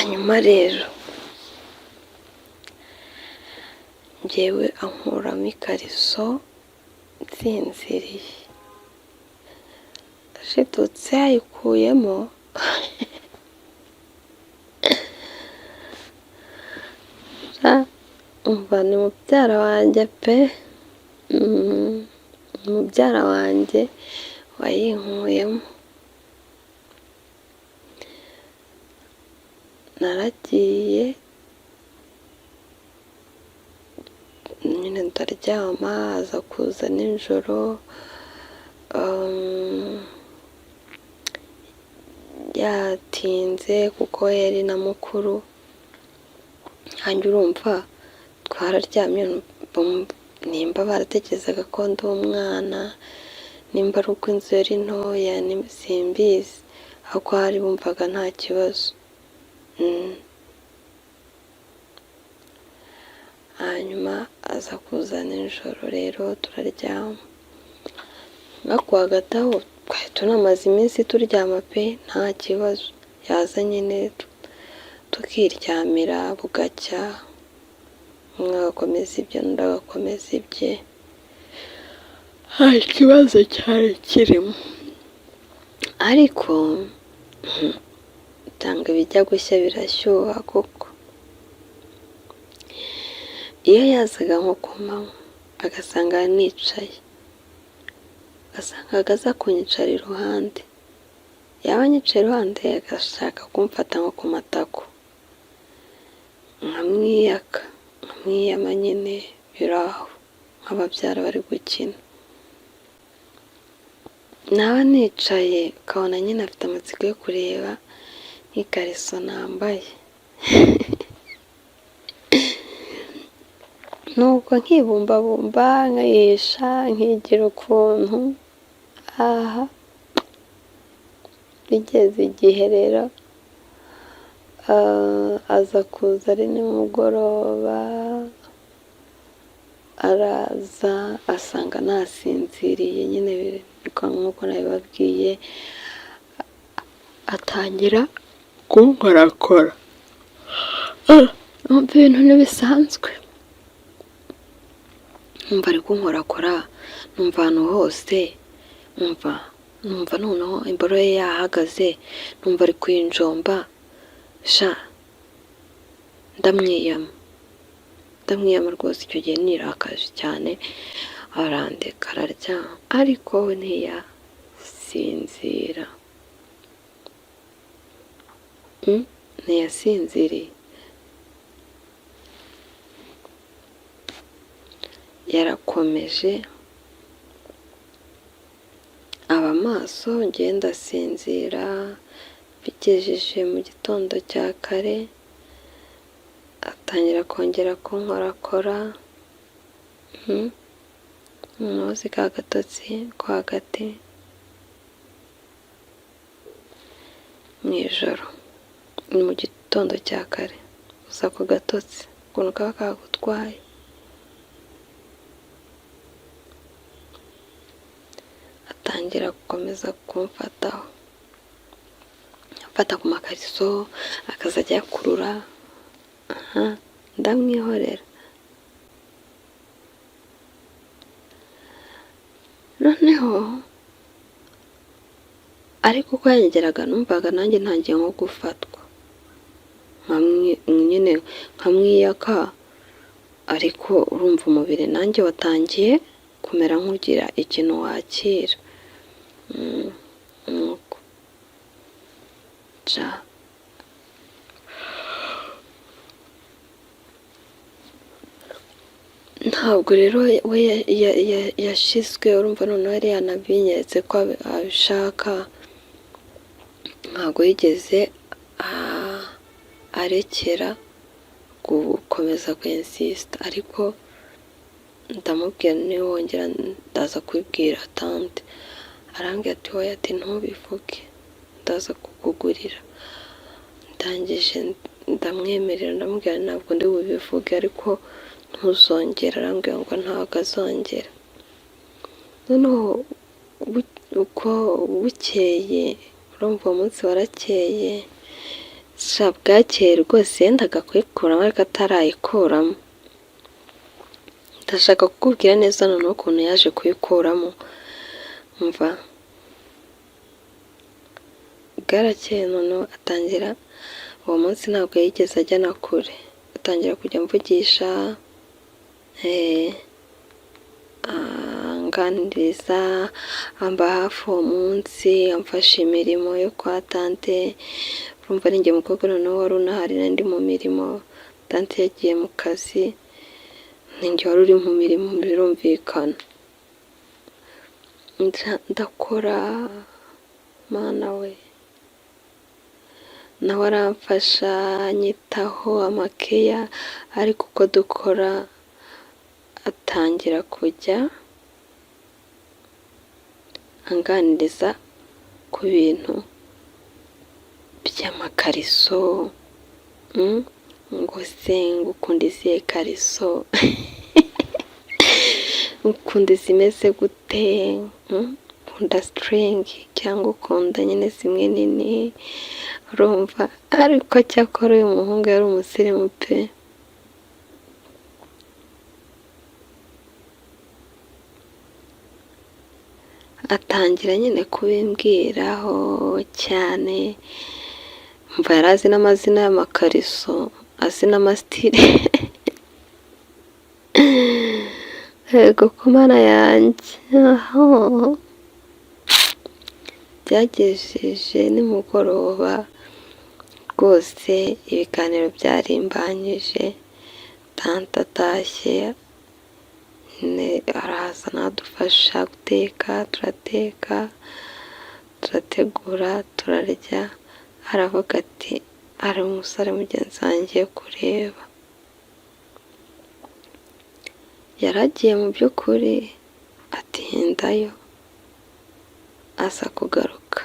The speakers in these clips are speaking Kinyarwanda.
Hanyuma rero njyewe ankuramo ikariso nsinziriye, ashidutse yayikuyemo umva ni mubyara wanjye pe, mubyara wanjye wayinkuyemo. Naragiye nyine ndaryama, aza kuza nijoro yatinze kuko yari na mukuru, nanjye urumva twararyamye, nimba baratekerezaga ko ndi umwana, nimba ari uko inzu yari ntoya simbizi, ariko ahari bumvaga nta kibazo. Hanyuma aza kuza nijoro rero turaryama, ariko hagati aho twari tunamaze iminsi turyama pe nta kibazo, yaza nyine tukiryamira bugacya, umwe agakomeza ibye undi agakomeza ibye, nta kibazo cyari kirimo, ariko byanga ibijya gushya birashyuha koko, iyo yazaga nko ku manywa agasanga nicaye, wasangaga aza kunyicara iruhande, yaba anyicaye iruhande agashaka kumfata nko ku matako, nkamwiyaka, nkamwiyama nyine biri aho nk'ababyara bari gukina, naba nicaye ukabona nyine afite amatsiko yo kureba nk'ikariso nambaye, nuko nkibumbabumba nkihisha nkigira ukuntu, aha bigeze igihe rero aza kuza ari nimugoroba, araza asanga nasinziriye nyine nk'uko nabibabwiye, atangira kunkorakora, numva ibintu ntibisanzwe, numva ari kunkorakora, numva ahantu hose, numva numva noneho imboro ye yahagaze, numva ari kuyinjomba, sha ndamwiyama, ndamwiyama rwose icyo gihe nirakaje cyane, arandeka araryama, ariko we ntiyasinzira, ntiyasinziriye, yarakomeje aba maso njyewe ndasinzira, bigejeje mu gitondo cya kare atangira kongera kunkorakora, noneho uzi ka gatotsi ko hagati mu ijoro, ni mu gitondo cya kare, uzi ako gatotsi ukuntu kaba kagutwaye. Atangira gukomeza kumfataho, amfata ku makariso akazajya ayakurura, ndamwihorera. Noneho ariko uko yanyegeraga numvaga nanjye ntangiye nko gufatwa, nyine nkamwiyaka ariko urumva umubiri nanjye watangiye kumera nk'ugira ikintu wakira, nuko ja ntabwo rero we yashizwe, urumva noneho yari yanabinyeretse ko abishaka, ntabwo yigeze arekera gukomeza kwensisita, ariko ndamubwira niwongera ndaza kubibwira tante, arambwira ati hoya ati ntubivuge ndaza kukugurira, ndangije ndamwemerera ndamubwira ntabwo ndi bubivuge ariko ntuzongere, arambwira ngo ntabwo azongera, noneho uko bukeye urumva uwo munsi warakeye, Sha bwakeye rwose yendaga kuyikuramo ariko atarayikuramo. Ndashaka kukubwira neza noneho ukuntu yaje kuyikuramo. Umva, bwarakeye noneho atangira, uwo munsi ntabwo yigeze ajya na kure, atangira kujya amvugisha, anganiriza, amba hafi uwo munsi, amfasha imirimo yo kwa tante. Urumva ni njye mukobwa noneho wari unahari, nari ndi mu mirimo, tante yagiye mu kazi, ni njye wari uri mu mirimo, birumvikana. Ndakora, Mana we, nawe aramfasha, anyitaho amakeya, ariko uko dukora atangira kujya anganiriza ku bintu by'amakariso, ngo se ngo ukunda izihe kariso, ukunda izimeze gute, ukunda string cyangwa ukunda nyine zimwe nini, urumva. Ariko cyakora uyu muhungu yari umusirimu pe. Atangira nyine kubimbwiraho cyane, mva yari azi n'amazina y'amakariso, azi n'amasitire. Yego ko Mana yanjye, aho byagejeje nimugoroba rwose ibiganiro byarimbanyije, tante atashye araza anadufasha guteka, turateka, turategura, turarya, aravuga ati hari umusore mugenzi wanjye ngiye kureba. Yaragiye mu by'ukuri atindayo, aza kugaruka,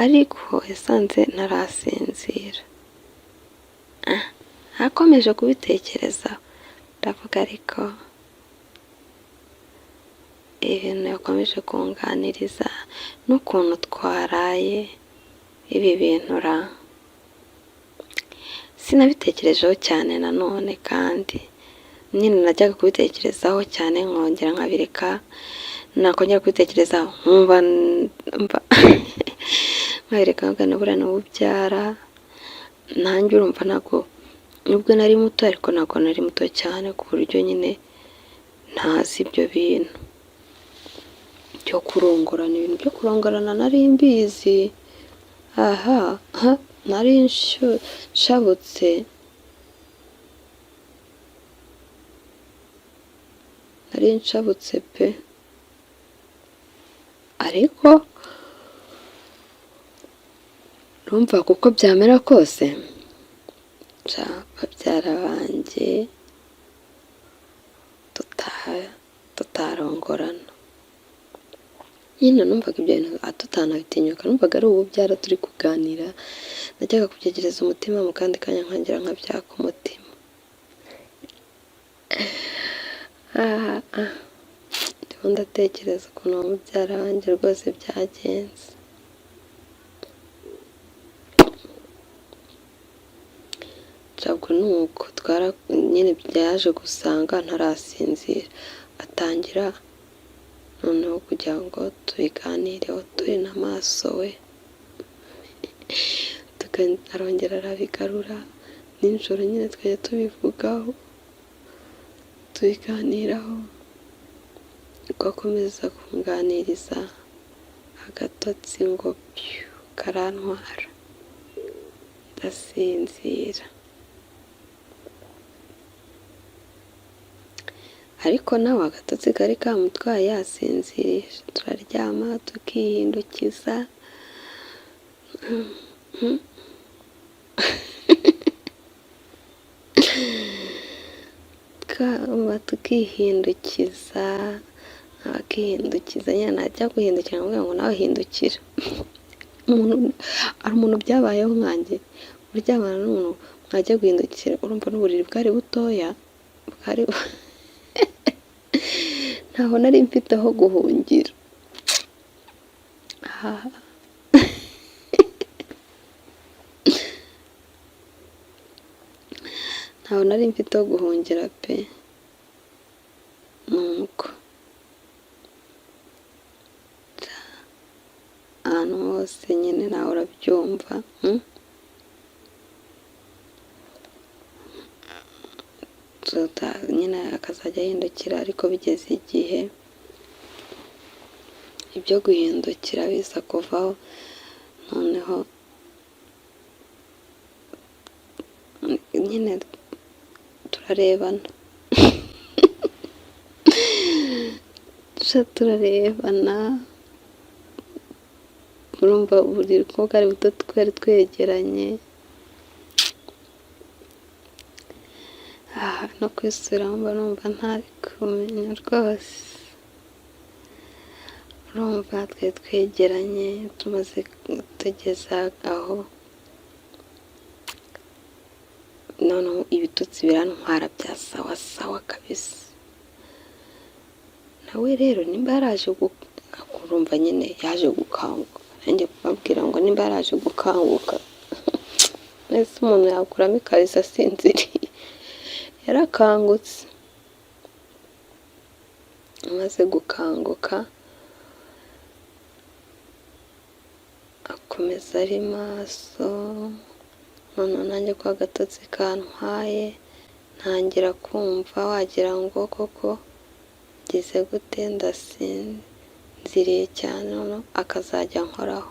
ariko yasanze ntarasinzira. Akomeje kubitekerezaho, ndavuga ariko ibintu yakomeje kunganiriza n'ukuntu twaraye ibi bintu ra, sinabitekerejeho cyane nanone, kandi nyine najyaga kubitekerezaho cyane nkongera nkabireka, nakongera kubitekerezaho nkumva nkabireka, nkavuga buriya ni ubyara, nanjye urumva ntabwo, nubwo nari muto ariko ntabwo nari muto cyane ku buryo nyine ntazi ibyo bintu byo kurongorana. Ibintu byo kurongorana nari mbizi, aha nari nshabutse, nari nshabutse pe, ariko urumva kuko byamera kose, babyara banjye tutarongorana. Nyine numvaga ibyo bintu tutanabitinyuka, numvaga ari ububyara turi kuganira, najyaga kubyegereza umutima mu kandi kanya nkongera nkabyaka umutima. Ndimo ndatekereza ukuntu uwo mubyara wanjye rwose byagenze. Ntabwo ni uko nyine byaje gusanga ntarasinzira, atangira noneho kugira ngo tubiganireho turi n'amaso we, arongera arabigarura, nijoro nyine twajya tubivugaho, tubiganiraho, ugakomeza kunganiriza, agatotsi ngo pyu karantwara, ndasinzira. Ariko nawe agatotsi kari kamutwaye yasinziriye, turaryama tukihindukiza. Tukihindukiza, akihindukiza nyine najya guhindukira nkamubwira ngo nawe hindukira. Hari umuntu byabayeho nkanjye, uryamana n'umuntu mwajya guhindukira, urumva n'uburiri bwari butoya, bwari ntaho nari mfite aho guhungira. Ntaho nari mfite ho guhungira pe. Nuko ahantu hose nyine nawe urabyumva, nyine akazajya ahindukira, ariko bigeze igihe ibyo guhindukira biza kuvaho, noneho nyine turarebana, turarebana, urumva uburiri ko bwari buto twari twegeranye, no kwisubiramo mba numva ntari kumenya rwose. Urumva twari twegeranye tumaze tugeze aho, noneho ibitotsi birantwara bya sawa sawa kabisa. Nawe rero nimba yaraje, urumva nyine yaje gukanguka, nanjye kubabwira ngo nimba yaraje gukanguka, mbese umuntu yakuramo ikariso asinziriye, yarakangutse. Amaze gukanguka akomeza ari maso, noneho nanjye ko agatotsi kantwaye ntangira kumva wagira ngo koko ngize gute, ndasinziriye cyane, noneho akazajya ankoraho,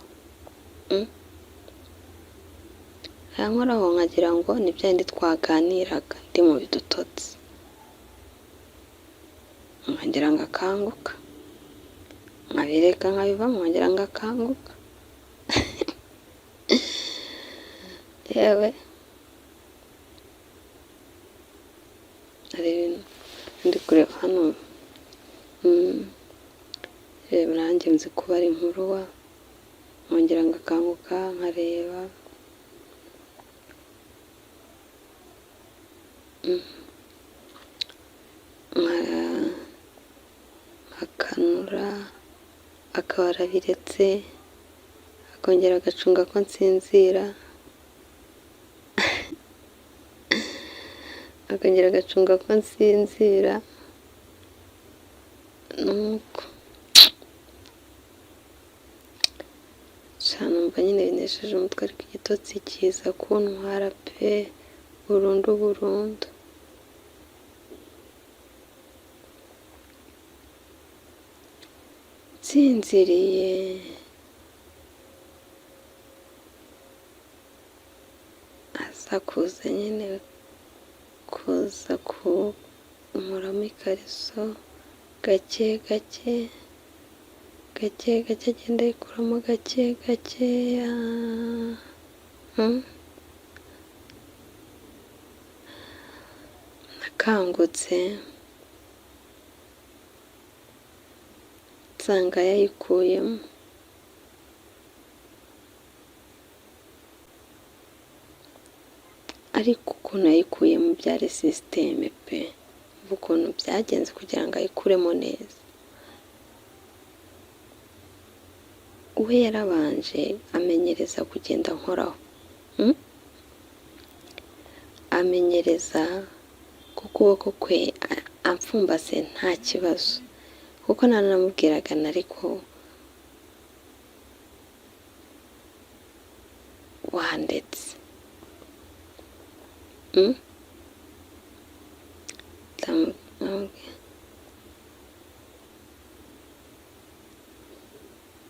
yankoraho nkagira ngo ni bya bindi twaganiraga ndi mu bidutotsi, nkagira ngo akanguka, nkabireka nkabivamo nkagira ngo akanguka, yewe hari ibintu ndi kureba hano, reba nanjye nzi kubara inkuru wa, nkongera ngakanguka nkareba, nkakanura akaba arabiretse, akongera agacunga ko nsinzira, akongera agacunga ko nsinzira, nuko sha numva nyine binesheje umutwe, ariko igitotsi kiza kuntwara pe burundu burundu. Nsinziriye aza kuza nyine kuza kunkuramo ikariso gake gake, gake gake agenda ayikuramo gake gakeya, nakangutse nsanga yayikuyemo. Ariko ukuntu yayikuyemo byari sisiteme pe, umva ukuntu byagenze kugira ngo ayikuremo neza. We yarabanje amenyereza kugenda ankoraho, amenyereza ku kuboko kwe amfumbase nta kibazo, kuko naranamubwiraga nti ariko wandetse,